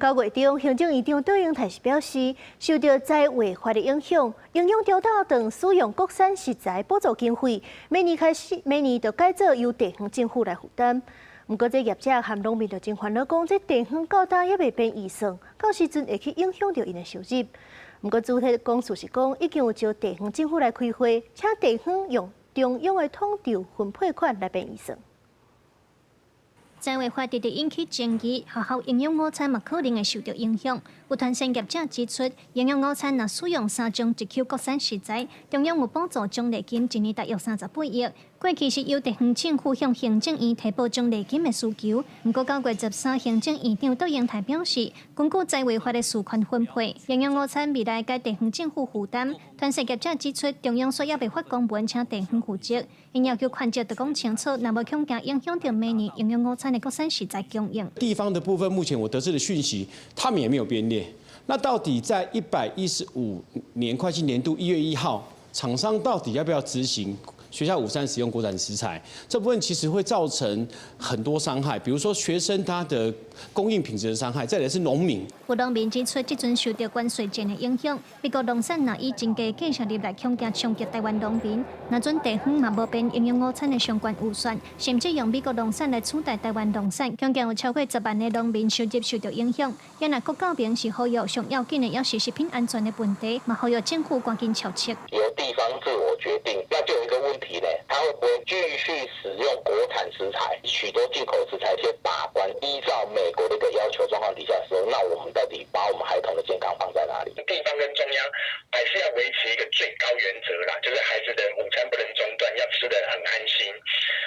9月中，行政院長卓榮泰是表示，受著宅衛法的影響，營養調到等使用國產食材補助經費，明年開始，明年就改做由地方政府來負擔。毋過，這業者和農民就真煩惱，講這地方到今猶未編預算，到時陣會去影響著𪜶的收入。毋過，主體講事是講，已經有招地方政府來開會，請地方用中央的統籌分配款來編預算。宅衛法直直引起爭議，學校營養午餐嘛可能會受著影響。有團膳業者指出，營養午餐若使用三種一口國產食材，中央有補助獎勵金，一年大約38億。過去是由地方政府向行政院提報獎勵金的需求。毋過9月13，行政院長卓榮泰表示，根據宅衛法的授權分配，營養午餐未來改地方政府負擔。團膳業者指出，中央煞猶未發公文請地方負責，𪜶要求權責著講清楚，若無恐驚影響著明年營養午餐的國產食材供應。地方的部分，目前我得知的訊息，他們也沒有編列。那到底在115年會計年度1月1號，廠商到底要不要執行學校午餐使用國產食材？這部分其實會造成很多傷害，比如說學生他的供應品質的傷害，再來是農民。有農民指出，這陣受著關稅戰的影響，美國農產若以真低價格入來，恐驚衝擊台灣農民。若準地方嘛無編營養午餐的相關預算，甚至用美國農產來取代台灣農產，恐驚有超過10萬的農民收入受著影響。也若郭教明是呼籲上要緊的，也是食品安全的問題，嘛呼籲政府趕緊敲策。由地方自我決定，那就有一個問題呢，他會不會繼續使用國產食材？許多進口食材先把關，依照美國的一個要求狀況底下的時候，那我們到底把我們孩童的健康放在哪裡？地方跟中央還是要維持一個最高原則啦，就是孩子的午餐不能中斷，要吃得很安心。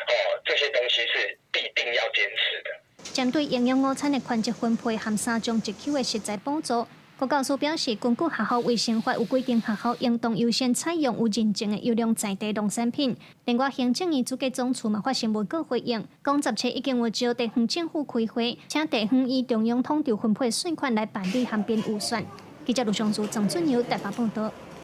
哦，這些東西是必定要堅持的。針對營養午餐的權責分配和三種一口的食材補助，國教署表示，根據學校衛生法有規定，學校應當優先採用有認證的優良在地農產品。另外，行政院主計總處嘛發新聞稿回應，講17已經有招地方政府開會，請地方以中央統籌分配稅款來辦理和編預算。記者盧尚祖、張俊友台北報道。